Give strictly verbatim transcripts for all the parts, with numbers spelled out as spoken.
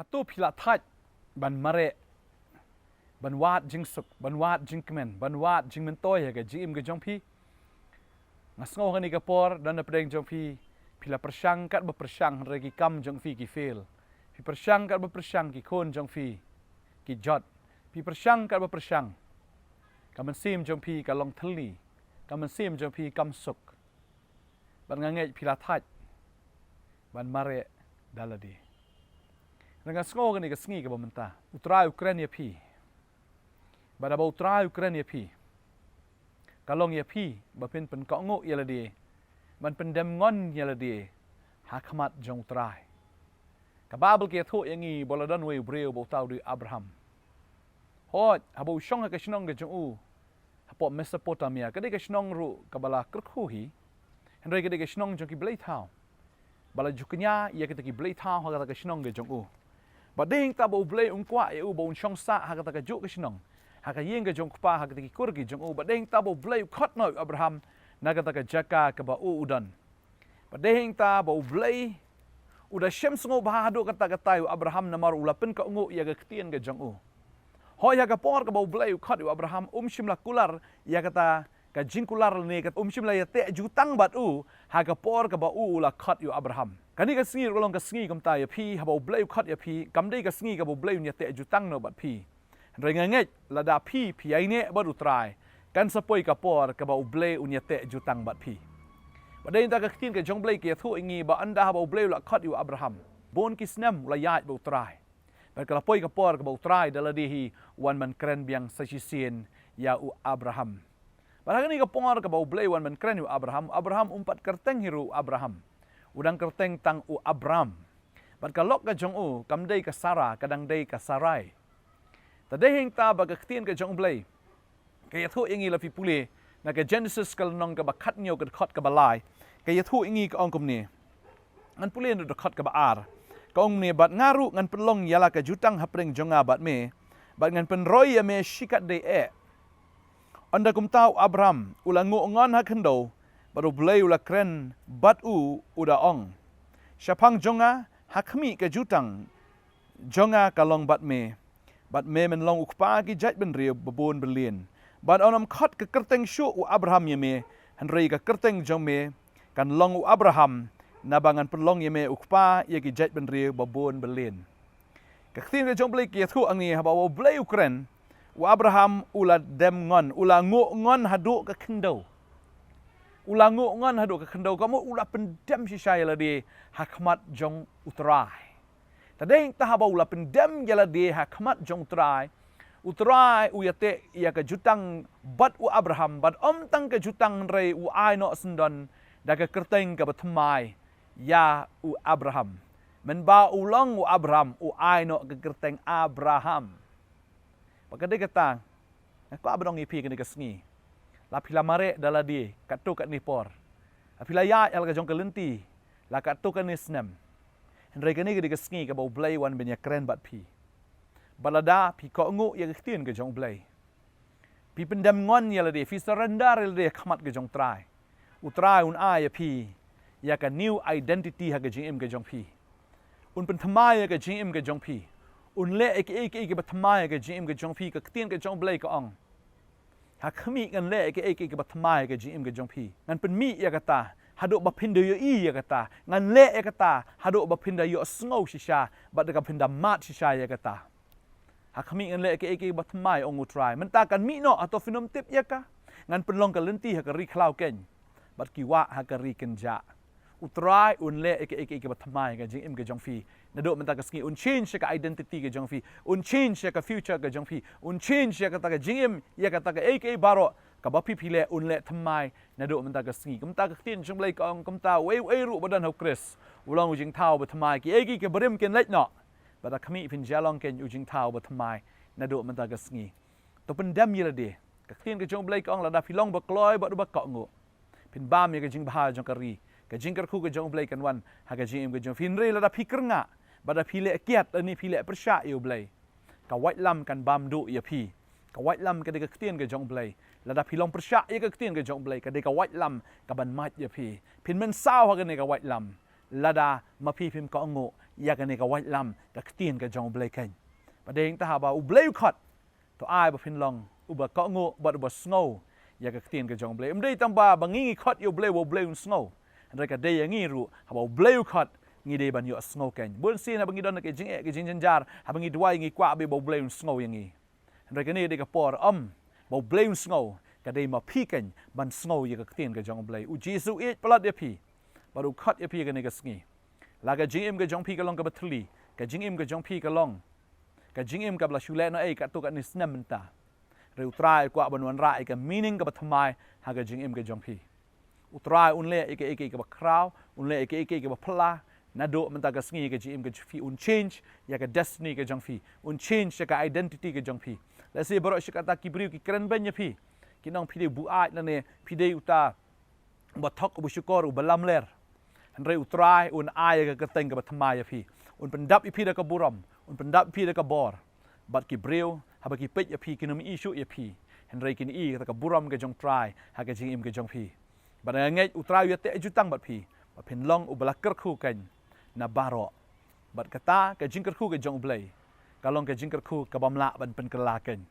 Hato phi la thait ban mareh, ban wad jingsuk, ban wad jingkmen, ban wad jingmyntoi ha ka jingim ka jong phi? Nga sngew ha kane ka por, don na pdeng jong phi, phi la pyrshang kat ba pyrshang, hynrei ki kam jong phi ki fail. Phi pyrshang kat ba pyrshang, ki khun jong phi ki jot. Phi pyrshang kat ba pyrshang, ka mynsiem jong phi ka long thylli, ka mynsiem jong phi kam suk. Bad nga ngeit phi la thait ban mareh da lade. Nga sngew kane ka sngi kaba mynta, U Trai u kren ïa phi. Bad haba U Trai u kren ïa phi, ka long ïa phi ba phin pynkohnguh ïa lade, ban pyndem ngon ïa lade ha khmat jong U Trai. Ka Baibl ka ïathuh ïa ngi ba la don uwei u briew ba u thaw da u Abraham. Hooid, haba u shong ha ka shnong ka jong u hapoh Mesopotamia, ka dei ka shnong ruh kaba la kyrkhu hi, hynrei ka dei ka shnong jong ki blei thaw. Ba la ju kñia ïa kita ki blei thaw ha kata ka shnong ka jong u. Bad dei hangta ba U Blei un kwah ïa u ba un shong sah ha kata kajuh ka shnong, ha ka ïing ka jong u kpa, ha kita ki kur ki jong u. Bad dei hangta ba U Blei u khot noh ïa u Abraham na kata ka jaka kaba u u don. Bad dei hangta ba U Blei u da shem sngewbha haduh katta katta ïa u Abraham, namar u la pynkohnguh ïa ka ktien ka jong u. Hooid, ha ka por kaba U Blei u khot ïa u Abraham, um shym la kular ïa kata ka jingkular lane kat, um shym la ïateh jutang bad u ha ka por kaba u u la khot ïa u Abraham. Kane ka sngi ruh ka long ka sngi kumta ïa phi, haba U Blei u khot ïa phi, kam dei ka sngi kaba U Blei un ïateh jutang noh bad phi. Hynrei nga ngeit lada phi, phi ïaineh bad U Trai, kan sa poi ka por kaba U Blei un ïateh jutang bad phi. Bad dei hangta ka ktien ka jong U Blei ka ïathuh ïa ngi ba ynda haba U Blei u la khot ïa u Abraham, bun ki snem u la ïaid bad U Trai. Bad ka la poi ka por kaba U Trai da lade hi u wan ban kren biang sa shisien ïa u Abraham. Bad ha kane ka por kaba U Blei u wan ban kren ïa u Abraham, u Abraham um pat kyrteng hi ruh u Abraham. U dang kyrteng tang u Abram. Bad ka lok ka jong u kam dei ka Sara, ka dang dei ka Sarai. Te dei hangta ba ka ktien ka jong U Blei ka ïathuh ïa ngi, la phi pule na ka Genesis ka lynnong kaba khathynñiew, ka dkhot kaba lai, ka ïathuh ïa ngi, ka ong kumne. Ngan pule na dkhot kaba ar. Ka ong kumne: Bad nga ruh ngan pynlong ïa la ka jutang hapdeng jong nga bad me, bad ngan pynroi ïa me shikatdei eh. Ynda kumta u Abraham u la nguh ngon ha khyndew, bad U Blei u la kren bad u, u da ong: Shaphang jong nga, ha khmih, ka jutang jong nga ka long bad me, bad me men long u kpa ki jaitbynriew babun byllian. Bad yn ym khot ka kyrteng shuh u Abraham ïa me, hynrei ka kyrteng jong me kan long u Abraham, naba ngan pynlong ïa me u kpa ïa ki jaitbynriew babun byllian. Ka ktien ka jong U Blei ka ïathuh hangne, haba U Blei u kren, u Abraham u la dem ngon, u la nguh ngon haduh ka khyndew. U la nguh ngon haduh ka khyndew, ka mut u la pyndem shisha ïa lade ha khmat jong U Trai. Te dei hangta haba u la pyndem ïa lade ha khmat jong U Trai, U Trai u ïateh ïa ka jutang bad u Abraham, bad ym tang ka jutang hynrei u ai noh syndon da ka kyrteng kaba thymmai ïa u Abraham. Mynba u long u Abraham, u ai noh ka kyrteng Abraham. Bad ka dei kata nga kwah ban ong ïa phi kane ka sngi. La phi la mareh da lade katto katne por, la phi la ïaid ha la ka jong ka lynti la katto katne snem, hynrei kane ka dei ka sngi kaba U Blei u wan ban ïakren bad phi. Bad lada phi kohnguh ïa ka ktien ka jong U Blei, phi pyndem ngon ïa lade, phi surrender ïa lade ha khmat ka jong U Trai, U Trai un ai ïa phi ïa ka new identity ha ka jingim ka jong phi. Un pynthymmai ïa ka jingim ka jong phi. Un leh ïa kaei kaei kaba thymmai ha ka jingim ka jong phi. Ka ktien ka jong U Blei ka ong, ha khmih, ngan leh ïa kaei kaei kaba thymmai ha ka jingim ka jong phi. Ngan pynmih ïa kata haduh ba phin da ïohi ïa kata. Ngan leh ïa kata haduh ba phin da ïohsngew shisha bad da kaba phin da mad shisha ïa kata. Ha khmih, ngan leh ïa kaei kaei kaba thymmai, ong U Trai. Mynta kan mih noh, hato phin ym tip ïa ka? Ngan pynlong ka lynti ha ka ri khlaw keiñ, bad ki wah ha ka ri kynjah. U Trai un leh ïa kaei kaei kaba thymmai ha ka jingim ka jong phi. Naduh mynta ka sngi un change ïa ka identity ka jong phi. Un change ïa ka future ka jong phi. Un change ïa kata ka jingim, ïa kata kaei kaei baroh kaba phi phi leh, un leh thymmai naduh mynta ka sngi. Kumta ka ktien jong U Blei ka ong, kumta uei uei ruh ba don ha U Khrist u long u jingthaw bathymmai. Kiei kiei kiba rim kin leit noh, bad ha khmih phin jia long keiñ u jingthaw bathymmai naduh mynta ka sngi. To pyndem ïa lade. Ka ktien ka jong U Blei ka ong, lada phi long ba kloi bad uba kohnguh, phin bam ïa ka jingbha jong ka ri. Ka jingkyrkhu ka jong U Blei kan wan ha ka jingim ka jong phi. Hynrei lada phi kyrngah, bad lada phi leh kiad lane phi leh pyrshah ïa U Blei, ka waitlam kan bam duh ïa phi. Ka waitlam ka dei ka ktien ka jong U Blei. Lada phi long pyrshah ïa ka ktien ka jong U Blei, ka dei ka waitlam kaban mad ïa phi. Phin mynsaw ha kane ka waitlam lada ma phi phim kohnguh ïa kane ka waitlam ka ktien ka jong U Blei keiñ. Bad dei hangta haba U Blei u khot, to ai ba phin long uba kohnguh bad uba sngew ïa ka ktien ka jong U Blei. Ym dei tang ba ba ngi ngi khot ïa U Blei ba U Blei un sngew. Hynrei ka dei ïa ngi ruh haba U Blei u khot ngi dei ban ïohsngew keiñ. Bun sien haba ngi don ha ka jingeh ka jingjynjar, haba ngi duwai ngi kwah beit ba U Blei un sngew ïa ngi. Hynrei kane dei ka por, ym ba U Blei un sngew, ka dei ma phi keiñ ban sngew ïa ka ktien ka jong U Blei. U Jisu u ïeit palat ïa phi bad u khot ïa phi kane ka sngi. La ka jingim ka jong phi ka long kaba thylli, ka jingim ka jong phi ka long ka jingim kaba la shu leh noh ei katto katne snem mynta. Hynrei U Trai u kwah ban wanrah ïa ka meaning kaba thymmai ha ka jingim ka jong phi. U Trai un leh ïa kaei kaei kaba khraw, un leh ïa kaei kaei kaba phylla. Naduh mynta ka sngi ka jingim ka jong phi, un change ïa ka destiny ka jong phi, un change ïa ka identity ka jong phi. Lehse baroh shi katta ki briew ki kren beiñ ïa phi, kin ong phi dei u buaid lane phi dei uta uba thok, uba shukor, uba lamler. Hynrei U Trai un ai ïa ka kyrteng kaba thymmai ïa phi. Un pyndap ïa phi da ka burom, un pyndap ïa phi da ka bor. Bad ki briew haba ki peit ïa phi kin ym i shuh ïa phi, hynrei kin i kata ka burom ka jong U Trai ha ka jingim ka jong phi. Bad nga ngeit U Trai u ïateh jutang bad phi ba phin long uba la kyrkhu keiñ na baroh. Bad kata ka jingkyrkhu ka jong U Blei ka long ka jingkyrkhu kabym lah ban pynkylla keiñ.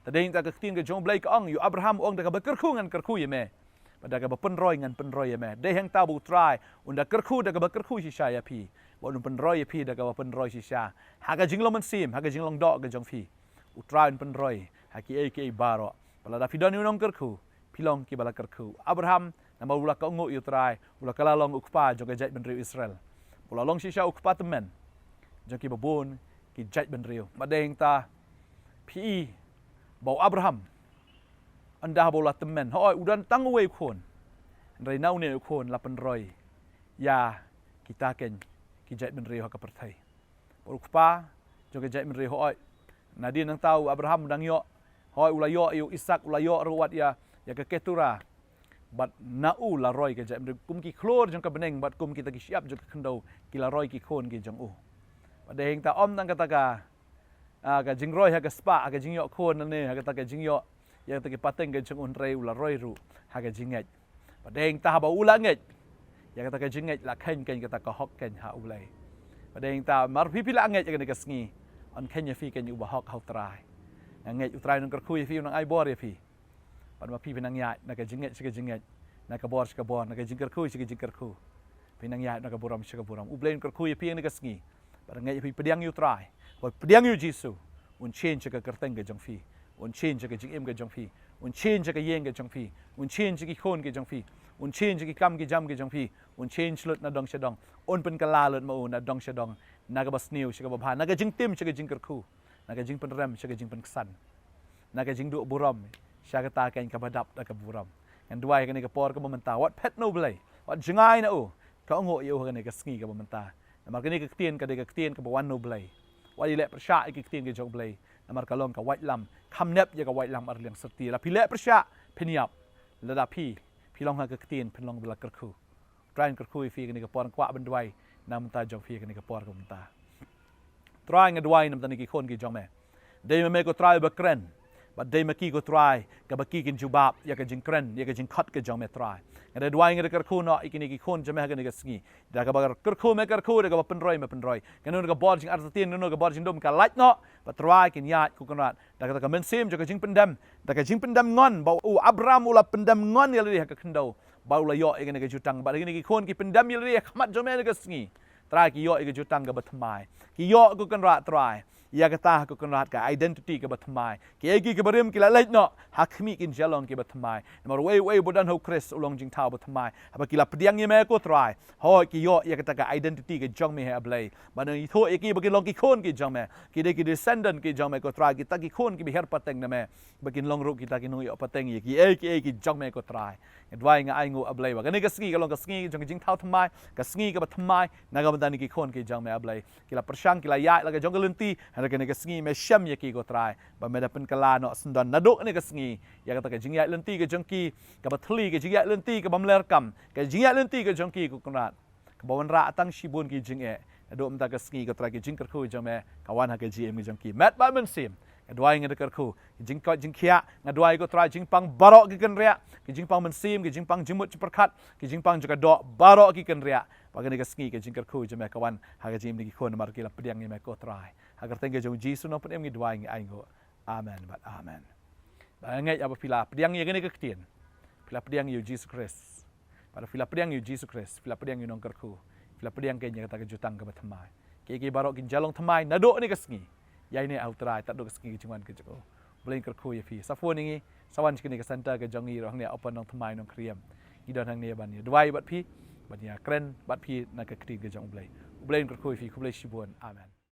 Te dei hangta ka ktien ka jong U Blei ka ong, ïa u Abraham u ong, da kaba kyrkhu ngan kyrkhu ïa me, bad da kaba pynroi ngan pynroi ïa me. Dei hangta ba U Trai un da kyrkhu, da kaba kyrkhu shisha ïa phi, bad un pynroi ïa phi da kaba pynroi shisha ha ka jinglong mynsiem, ha ka jinglong doh ka jong phi. U Trai un pynroi ha kiei kiei baroh. Bad lada phi don ïa u nongkyrkhu, phi long kiba la kyrkhu. Abraham, namar u la kohnguh ïa U Trai, u la kylla long u kpa jong ka jaitbynriew Israel. U la long shisha u kpa tymmen jong kiba bun ki jaitbynriew. Bad dei hangta phi i ba u Abraham, ynda haba u la tymmen, hooid u don tang uwei u khun, hynrei na une u khun la pynroi ïa kita keiñ ki jaitbynriew ha ka pyrthei. Bad u kpa jong ka jaitbynriew, hooid, nadien nangta u Abraham u dang ïoh, hooid, u la ïoh ïa u Isaak, u la ïoh ruh wat ïa, ïa ka Ketura. Bad na u la roi ka jaitbynriew, kum ki khlur jong ka bneng bad kum kita ki shyiap jong ka khyndew ki la roi ki khun ki jong u. Bad dei hangta ym tang kata ka, ah, ka jingroi ha ka spah, ha ka jingïoh khun lane ha kata ka jingïoh ïa kata ki pateng ka jong u, hynrei u la roi ruh ha ka jingngeit. Bad dei hangta haba u la ngeit, ïa kata ka jingngeit la kheiñ keiñ kata ka hok keiñ ha U Blei. Bad dei hangta mar phi phi la ngeit ïa kane ka sngi, yn kheiñ ïa phi keiñ uba hok ha U Trai. Nga ngeit U Trai un nang kyrkhu ïa phi, un nang ai bor ïa phi. Bad ma phi phi nang ïaid na ka jingngeit sha ka jingngeit, na ka bor sha ka bor, na ka jingkyrkhu sha ka jingkyrkhu, phi nang ïaid na ka burom sha ka burom. U Blei un kyrkhu ïa phi ha kane ka sngi. Bad nga ngeit ïa phi, pdiang ïa U Trai, bad pdiang ïa U Jisu, un change ïa ka kyrteng ka jong phi, un change ïa ka jingim ka jong phi, un change ïa ka ïing ka jong phi, un change ïa ki khun ki jong phi, un change ïa ki kam ki jam ki jong phi, un change lut na dong sha dong, un pynkylla lut ma u na dong sha dong, na kaba sniew sha kaba bha, na ka jingtim sha ka jingkyrkhu, na ka jingpynrem sha ka jingpynksan, na ka jingduh burom sha kata keiñ kaba dap da ka burom. Ngan duwai ha kane ka por kaba mynta, wat phet na U Blei, wat jngai na u, kohnguh ïa u ha kane ka sngi kaba mynta. Namar kane ka ktien ka dei ka ktien kaba wan na U Blei. Wat ïaleh pyrshah ïa ki ktien ki jong U Blei, namar ka long ka waitlam, kham nep ïa ka waitlam ar liang syrti. La phi leh pyrshah phin ïap. Lada phi, phi long ha ka ktien phin long ba la kyrkhu. Trai un kyrkhu ïa phi ha kane ka por, nga kwah ban duwai na bynta jong phi ha kane ka por kaba mynta. Trai nga duwai na bynta kine ki khun ki jong me. Dei ma me ko Trai ba kren, bad dei ma ki ko Trai kaba ki kin jubab ïa ka jingkren, ïa ka jingkhot ka jong me Trai. Nga da duwai, nga da kyrkhu noh ïa kine ki khun jong me ha kane ka sngi. Da kaba kyrkhu me kyrkhu, da kaba pynroi me pynroi. Kano ka bor jingartatien, kano ka bor jingdum ka lait noh, bad Trai kin ïaid ko Kynrad da kata ka mynsiem jong ka jingpyndem, da ka jingpyndem ngon, ba u Abraham u la pyndem ngon ïa lade ha ka khyndew, ba u la ïoh ïa kane ka jutang, bad kine ki khun ki pyndem ïa lade ha khmat jong me ha kane ka sngi. Trai ki ïoh ïa ka jutang kaba thymmai. Ki ïoh ko Kynrad Trai, ïa kata ko Kynrad ka identity kaba thymmai. Kiei kiei kiba rim ki la leit noh, ha khmih kin ïalong kiba thymmai. Namar uei uei ba don ha u Khrist u long jingthaw ba thymmai. Haba ki la pdiang ïa me ko Trai, hooid ki ïoh ïa kata ka identity ka jong me, A Blei. Ba nang ithuh ïa ki ba kin long ki khun ki jong me, ki dei ki descendant ki jong me ko Trai, kita ki khun kiba hiar pateng na me, ba kin long ruh kita ki nongïoh pateng ïa kiei kiei ki jong me ko Trai. Nga duwai, nga ainguh, A Blei, ba kane ka sngi ka long ka sngi jong ka jingthaw thymmai, ka sngi kaba thymmai na ka bynta kine ki khun ki jong me, A Blei. Ki la pyrshang, ki la ïaid la ka jong ka lynti, hynrei kane ka sngi me shem ïa ki ko Trai, ba me da pynkylla noh syndon naduh kane ka sngi ïa kata ka jingïaid lynti ka jong ki kaba thylli, ka jingïaid lynti kaba mler kam, ka jingïaid lynti ka jong ki ko Kynrad, kaba wanrah tang shibun ki jingeh. Naduh mynta ka sngi ko Trai, ka jingkyrkhu jong me ka wan ha ka jingim ka jong ki. Met bad mynsiem Nga duwai, nga da kyrkhu, ki jingkoit jingkhiah, nga duwai ko Trai, jingpang baroh ki kynriah, ki jingpang mynsiem, ki jingpang jingmut jingpyrkhat, ki jingpang jong ka doh baroh ki kynriah. Ba kane ka sngi ka jingkyrkhu jong me ka wan ha ka jingim jong ki khun namar ki la pdiang ïa me ko Trai. Ha ka kyrteng ka jong U Jisu Nongpynim ngi duwai ngi ainguh. Amen bad amen. Ba nga ngeit ba phi la pdiang ïa kane ka ktien, phi la pdiang ïa U Jisu Khrist. Bad phi la pdiang ïa U Jisu Khrist, phi la pdiang ïa U Nongkyrkhu, phi la pdiang kein ïa kata ka jutang kaba thymmai. Kiei kiei baroh kin ïalong thymmai naduh kane ka sngi. Ïa ine ha U Trai, tad haduh ka sngi ka jingwan ka jong U. U Blei un kyrkhu ïa phi. Sa phone ïa ngi, sa wan sha kane ka centre ka jong ngi ruh hangne ha Upper Nongthymmai, Nongkriem. Ngi don hangne ban ïa duwai bad phi, ban ïa kren bad phi na ka ktien ka jong U Blei. U Blei un kyrkhu ïa phi. Khublei shibun. Amen.